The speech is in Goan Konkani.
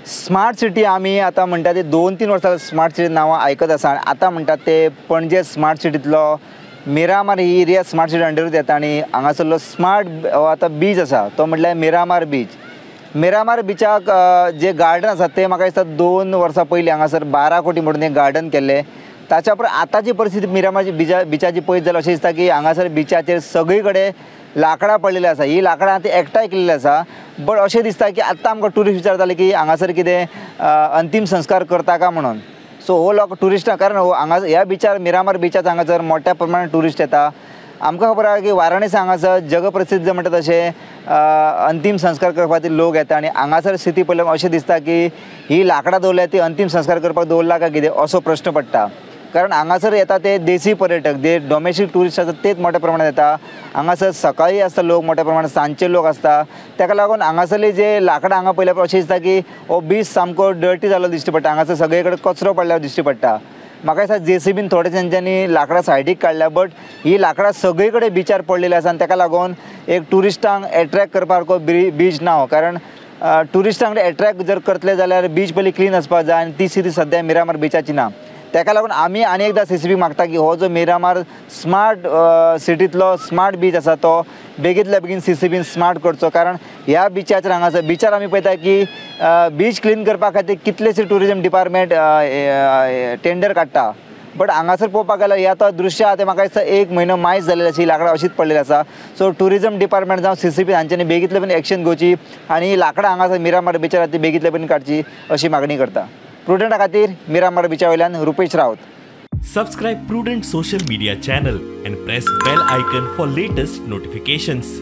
स्मार्ट सिटी आमी आतां म्हणटा ते 2-3 वर्सां स्मार्ट सिटी नांवां आयकत आसा आनी आतां म्हणटात ते पणजे स्मार्ट सिटींतलो मिरामार ही एरिया स्मार्ट सिटी अंडरूच येता आनी हांगासरलो स्मार्ट आतां बीच आसा तो म्हटल्यार मिरामार बीच। मिरामार बिचाक जे गार्डन आसा ते म्हाका दिसता 2 वर्सां पयलीं हांगासर 12 कोटी म्हणून एक गार्डन केल्लें। ताच्या उपरांत आतांची परिस्थिती मिरामार बिचाची पळयत जाल्यार अशें दिसता की हांगासर बिचाचेर सगळी कडेन लांकडां पडलेलीं आसा। ही लांकडां ती एकठांय केल्ली आसा, बट अशें दिसता की आतां आमकां ट्युरिस्ट विचारताले की हांगासर कितें अंतीम संस्कार करता काय म्हणून। सो हो लोक ट्युरिस्टां, कारण हो हांगा ह्या बिचार मिरामार बिचार हांगासर मोठ्या प्रमाणात ट्युरिस्ट येता। आमकां खबर आसा की वाराणसी हांगासर जगप्रसिद्ध म्हणटा तशें अंतीम संस्कार करपा खातीर लोक येता आनी हांगासर स्थिती पळयल्यार अशें दिसता की ही लांकडां दवरल्या ती अंतीम संस्कार करपाक दवरला काय कितें असो प्रश्न पडटा। कारण हांगासर येता ते देसी पर्यटक, जे डोमेस्टीक ट्युरिस्ट आसा तेच मोठ्या प्रमाणात येता। हांगासर सकाळी आसता लोक मोठ्या प्रमाणात, सांजचे लोक आसता। ताका लागून हांगासरली जे लांकडां हांगा पळयल्यार अशें दिसता की हो बीच सामको डर्टी जाल्लो दिश्टी पडटा। हांगासर सगळे कडेन कचरो पडल्यार दिश्टी पडटा। म्हाका दिसता जेसीबीन थोडे तेंच्यांनी लांकडां सायडीक काडल्या, बट ही लांकडां सगळे कडेन बिचार पडलेली आसा आनी ताका लागून एक ट्युरिस्टांक एट्रेक्ट करपा सारको बीच ना। कारण ट्युरिस्टांक एट्रेक्ट जर करतले जाल्यार बीच पयलीं क्लीन आसपाक जाय आनी ती स्थिती सद्या मिरामार बिचाची ना। ताका लागून आमी आनी एकदां सीसीबी मागता की हो जो मिरामार स्मार्ट सिटींतलो स्मार्ट बीच आसा तो बेगींतल्या बेगीन सीसीबीन स्मार्ट करचो। कारण ह्या बिचाचेर हांगासर बिचार आमी पळयता की बीच क्लीन करपा खातीर कितलेशे ट्युरिजम डिपार्टमेंट टेंडर काडटा, बट हांगासर पळोवपाक गेल्यार हे आतां दृश्य आसा तें म्हाका दिसता 1 म्हयनो मायज जाल्लें आसा, ही लांकडां अशीच पडलेली आसा। सो ट्युरिजम डिपार्टमेंट जावं सीसीबी हांच्यांनी बेगींतल्या बेगीन एक्शन घेवची आनी ही लांकडां हांगासर मिरामार बिचार ती बेगींतल्या बेगीन काडची अशी मागणी करता। प्रुडंटा खातीर मिरामार बिचा वयल्यान Rupesh Raut. Subscribe Prudent social media channel and press bell icon for latest notifications.